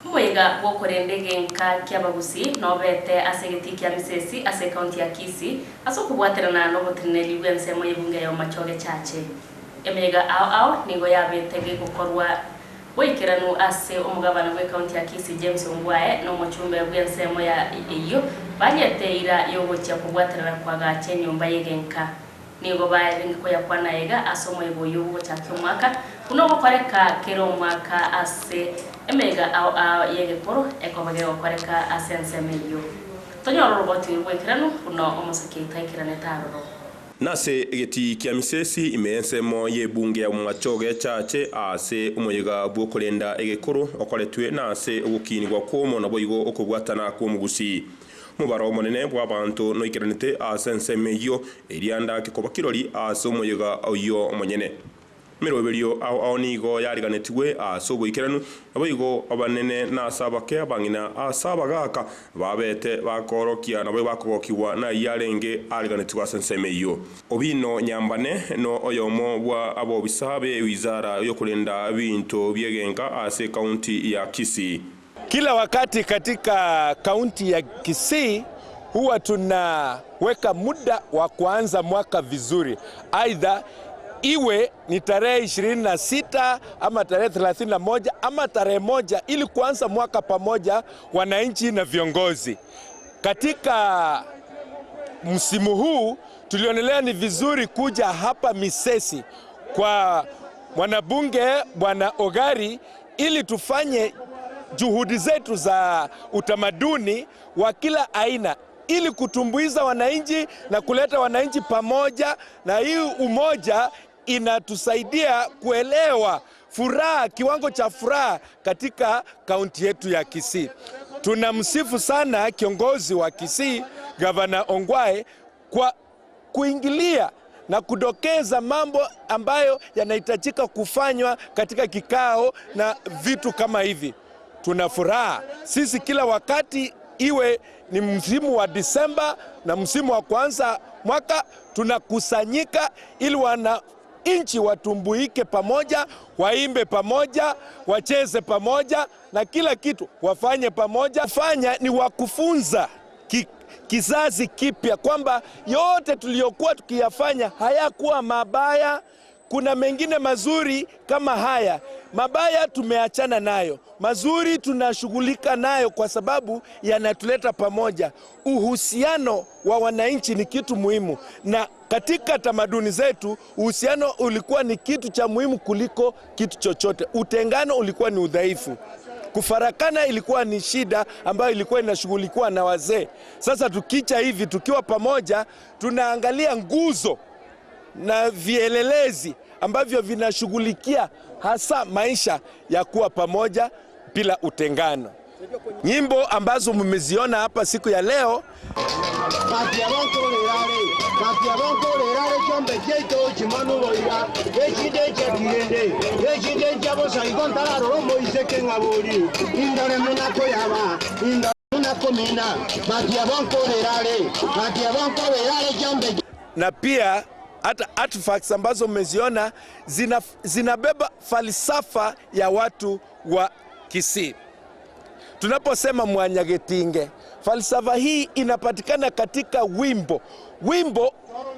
Omoyega bw'okorenda egenka ki'abagusii nobete ase egetii kia Misesi ase ekaunti ya Kisii ase okobwaterana n'oboteneneri bw'ensemo y'ebunge ya Bomachoge Chache. Emeyega ao ao nigo yabete gegokorwa boikeranu ase omogabana bw'ekaunti ya Kisii James Ongwae na omochumbe bw'ensemo ya eyio bariete eira y'ogochia kobwaterana koagacha enyomba y'egenka. Nigo barenge koyakwana aiga ase omoyega oyio bw'ogochakia omwaka, buna ogokoreka kera omwaka ase emeyega ao ao y'egekoro ekoba gegokoreka ase ensemo eyio. Tonyore oroboti rw'ekeranu buna omosake oito aikeranete aroro. Nase egetii kia Misesi ime y'ensemo y'ebunge ya Bomachoge Chache ase omoyega bw'okorenda egekoro okoretwe nase ogokinigwa kw'omo naboigo okobwatana kw'omogusii. Omobaro omonene bw'abanto noikeranete ase ensemo eyio, eria ndake koba kirori ase omoyega oyio omonyene. Emeroberio ao ao nigo yariganetigwe ase oboikeranu, naboigo abanene na ase abake, abang'ina ase abagaaka babete bakoorokia naboigo bakogokigwa nayio arenge ariganetigwe ase ensemo eyio. Obino Nyambane no oyomo bwa abobisa be wizara yokorenda ebinto bi'egenka ase ekaunti ya Kisii. Kila wakati katika kaunti ya Kisii huwa tunaweka muda wa kuanza mwaka vizuri, aidha iwe ni tarehe 26 ama tarehe 31 ama tarehe 1, ili kuanza mwaka pamoja wananchi na viongozi. Katika msimu huu tulionelea ni vizuri kuja hapa Misesi kwa mwanabunge Bwana Ogari ili tufanye juhudi zetu za utamaduni wa kila aina ili kutumbuiza wananchi na kuleta wananchi pamoja, na hii umoja inatusaidia kuelewa furaha, kiwango cha furaha katika kaunti yetu ya Kisii. Tunamsifu sana kiongozi wa Kisii Gavana Ongwae kwa kuingilia na kudokeza mambo ambayo yanahitajika kufanywa katika kikao na vitu kama hivi. Tuna furaha sisi kila wakati, iwe ni msimu wa Disemba na msimu wa kuanza mwaka, tunakusanyika ili wananchi watumbuike pamoja, waimbe pamoja, wacheze pamoja na kila kitu wafanye pamoja. Fanya ni wakufunza kizazi kipya kwamba yote tuliyokuwa tukiyafanya hayakuwa mabaya. Kuna mengine mazuri kama haya. Mabaya tumeachana nayo, mazuri tunashughulika nayo kwa sababu yanatuleta pamoja. Uhusiano wa wananchi ni kitu muhimu, na katika tamaduni zetu uhusiano ulikuwa ni kitu cha muhimu kuliko kitu chochote. Utengano ulikuwa ni udhaifu. Kufarakana ilikuwa ni shida ambayo ilikuwa inashughulikiwa na wazee. Sasa tukicha hivi tukiwa pamoja, tunaangalia nguzo na vielelezi ambavyo vinashughulikia hasa maisha ya kuwa pamoja bila utengano. Nyimbo ambazo mmeziona hapa siku ya leo na pia hata artifacts ambazo mmeziona zinabeba falsafa ya watu wa Kisii. Tunaposema Mwanyagetinge, falsafa hii inapatikana katika wimbo. Wimbo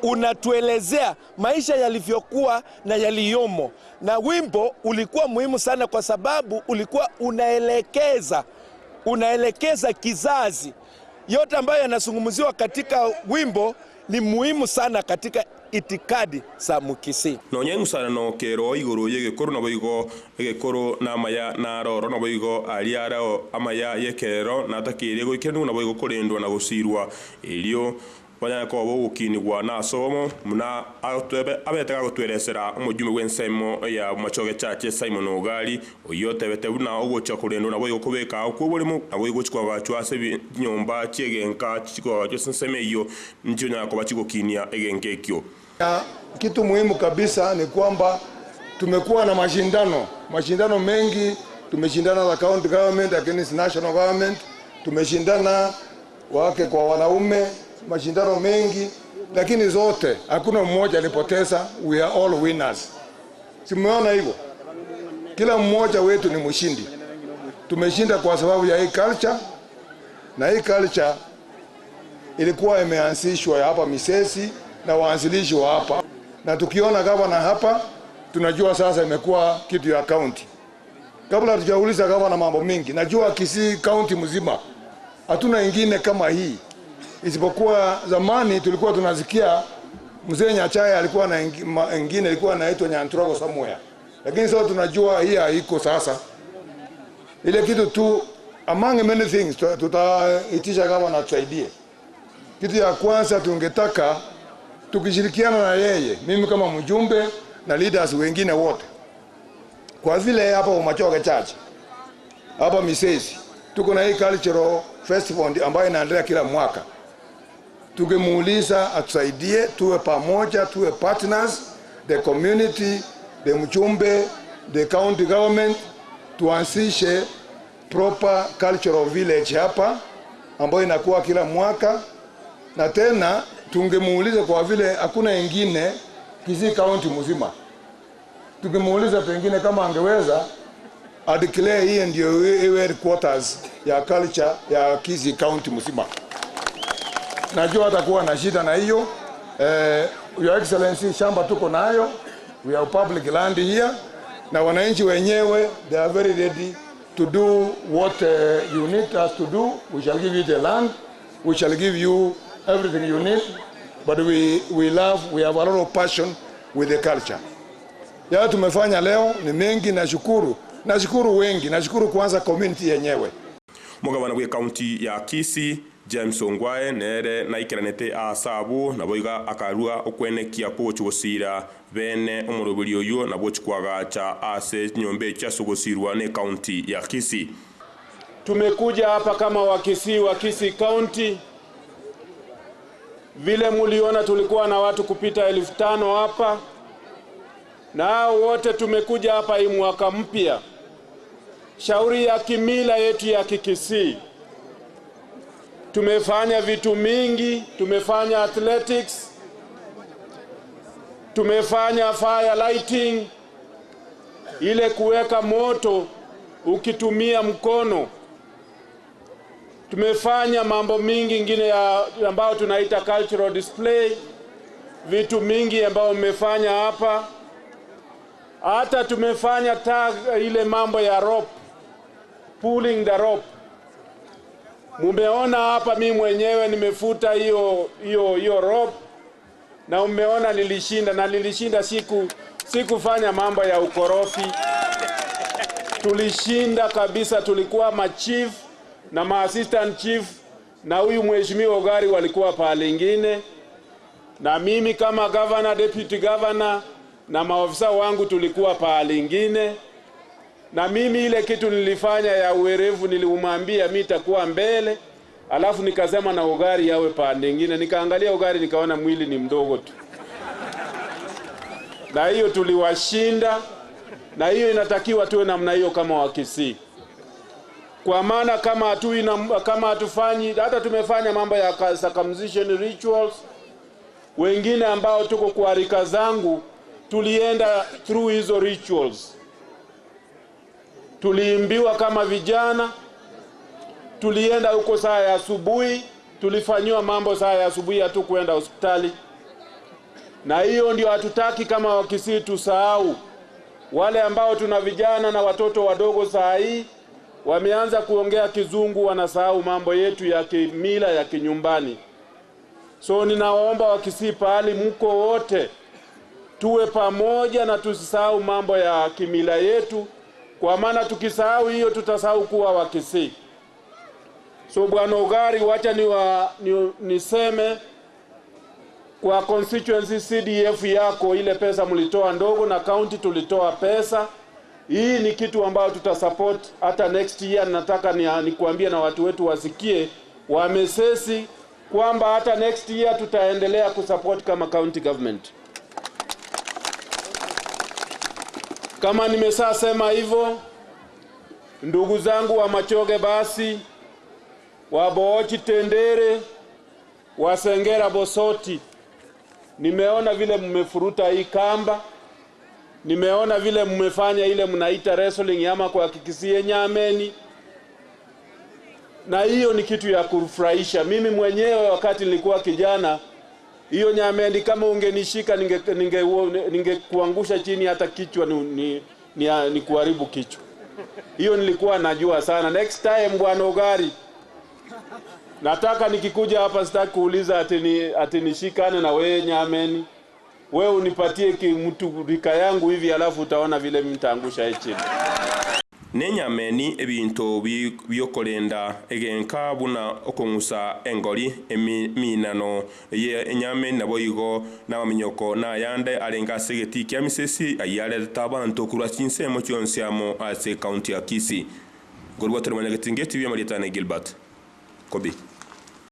unatuelezea maisha yalivyokuwa na yaliyomo, na wimbo ulikuwa muhimu sana kwa sababu ulikuwa unaelekeza kizazi. Yote ambayo yanazungumziwa katika wimbo ni muhimu sana katika itikadi za Mukisii. Nonya eng'usarano kero igoro y'egekoro naboigo egekoro na amaya naroro naboigo aria arao amaya y'ekerero natakeire goikeraniwa naboigo korendwa na gosirwa erio banyare koba bogokinigwa na asomo muna agotwebe abete gagotweresera omojume bwa ensemo ya Bomachoge Chache Simon Ogari oyio otebete buna ogocha korendwa naboigo kobeka okwo oboremo naboigo gochi koagachwa ase chinyomba chiegenka chikoagachwa ase ensemo eyio nchionyara koba chigokinia egenka ekio. Kitu muhimu kabisa ni kwamba tumekuwa na mashindano mengi. Tumeshindana na county government against national government, tumeshindana wake kwa wanaume, mashindano mengi, lakini zote hakuna mmoja alipoteza. We are all winners. Si mmeona hivyo? Kila mmoja wetu ni mshindi. Tumeshinda kwa sababu ya hii culture, na hii culture ilikuwa imeanzishwa hapa Misesi na waanzilishi wa hapa, na tukiona gavana hapa tunajua sasa imekuwa kitu ya county. Kabla hatujauliza gavana mambo mingi, najua Kisii county mzima hatuna ingine kama hii, isipokuwa zamani tulikuwa tunasikia mzee Nyachae alikuwa na ingine ilikuwa inaitwa Nyantrogo somewhere, lakini sasa tunajua hii haiko sasa. Ile kitu tu, among many things, tutaitisha gavana atusaidie. Kitu ya kwanza tungetaka tukishirikiana na yeye, mimi kama mjumbe na leaders wengine wote, kwa vile hapa Bomachoge Chache hapa Misesi tuko na hii cultural festival ambayo inaendelea kila mwaka, tukimuuliza atusaidie, tuwe pamoja, tuwe partners, the community, the mjumbe, the county government, tuanzishe proper cultural village hapa ambayo inakuwa kila mwaka. Na tena tungemuuliza, kwa vile hakuna ingine Kisii county mzima, tukimuuliza pengine kama angeweza adeclare hii ndio iwe headquarters ya culture ya Kisii county mzima. Najua atakuwa na shida na hiyo. Your Excellency, shamba tuko nayo, we have public land here, na wananchi wenyewe they are very ready to do what you need us to do. We shall give you the land, we shall give you everything you need, but we have a lot of passion with the culture. Ya tumefanya leo ni mengi, nashukuru. Nashukuru wengi, nashukuru kwanza community yenyewe. Mugabana bwe county ya Kisii James Ongwae nere naikeranete asabu nabo iga akarua okwenekia kwogochigosira bene omoroberi oyo nabo chikwagacha ase nyomba chiasogosirwa ne county ya Kisii. Tumekuja hapa kama Wakisii wa Kisii County. Vile muliona tulikuwa na watu kupita 5,000 hapa, na hao wote tumekuja hapa hii mwaka mpya. Shauri ya kimila yetu ya Kikisii, tumefanya vitu mingi, tumefanya athletics, tumefanya fire lighting, ile kuweka moto ukitumia mkono. Tumefanya mambo mingi ingine ambayo tunaita cultural display, vitu mingi ambayo mmefanya hapa. Hata tumefanya tag ile mambo ya rope, pulling the rope. Mumeona hapa mimi mwenyewe nimefuta hiyo rope, na umeona nilishinda, na nilishinda sikufanya mambo ya ukorofi. Tulishinda kabisa, tulikuwa ma chief na ma assistant chief na huyu mheshimiwa Ogari walikuwa pale ingine, na mimi kama governor, deputy governor na maofisa wangu tulikuwa pale ingine. Na mimi ile kitu nilifanya ya uwerevu, nilimwambia mimi nitakuwa mbele, alafu nikasema na Ogari yawe pande nyingine. Nikaangalia Ogari nikaona mwili ni mdogo tu, na hiyo tuliwashinda. Na hiyo inatakiwa tuwe namna hiyo kama Wakisii, kwa maana kama hatufanyi, hata tumefanya mambo ya circumcision rituals, wengine ambao tuko kwa rika zangu tulienda through hizo rituals. Tuliimbiwa kama vijana, tulienda huko saa ya asubuhi, tulifanyiwa mambo saa ya asubuhi, hatukuenda hospitali. Na hiyo ndio hatutaki kama Wakisii tusahau. Wale ambao tuna vijana na watoto wadogo saa hii wameanza kuongea Kizungu, wanasahau mambo yetu ya kimila ya kinyumbani. So ninawaomba Wakisii pahali mko wote, tuwe pamoja na tusisahau mambo ya kimila yetu, kwa maana tukisahau hiyo tutasahau kuwa Wakisii. So Bwana Ogari, wacha niseme kwa constituency CDF yako, ile pesa mlitoa ndogo na county tulitoa pesa. Hii ni kitu ambayo tutasupport hata next year. Nataka nikuambie na watu wetu wasikie wamesesi kwamba hata next year tutaendelea kusupport kama county government. Kama nimesasema hivyo, ndugu zangu wa Machoge, basi wa Boochi Tendere, wa Sengera Bosoti, nimeona vile mmefuruta hii kamba, nimeona vile mmefanya ile mnaita wrestling ama kwa Kikisii nyameni. Na hiyo ni kitu ya kufurahisha. Mimi mwenyewe wakati nilikuwa kijana, hiyo Nyamendi kama ungenishika ningekuangusha ninge chini hata kichwa ni kuharibu kichwa. Hiyo nilikuwa najua sana. Next time Bwana Ogari, nataka nikikuja hapa sitaki kuuliza ati nishikane na wewe Nyameni. Wewe unipatie mtu rika yangu hivi, alafu utaona vile mimi nitaangusha yeye chini. Nenyameni ebinto byokorenda egenka buna okong'usa engori eminano ye enyameni nabo igo n'amaminyoko nayande arenga ase egeti kia misesi ayiaretete abanto korwa chinsemo chionsi amo ase ekaunti ya Kisii. Ngorwa tore manya getinga etibi amarietane Gilbert Kobi.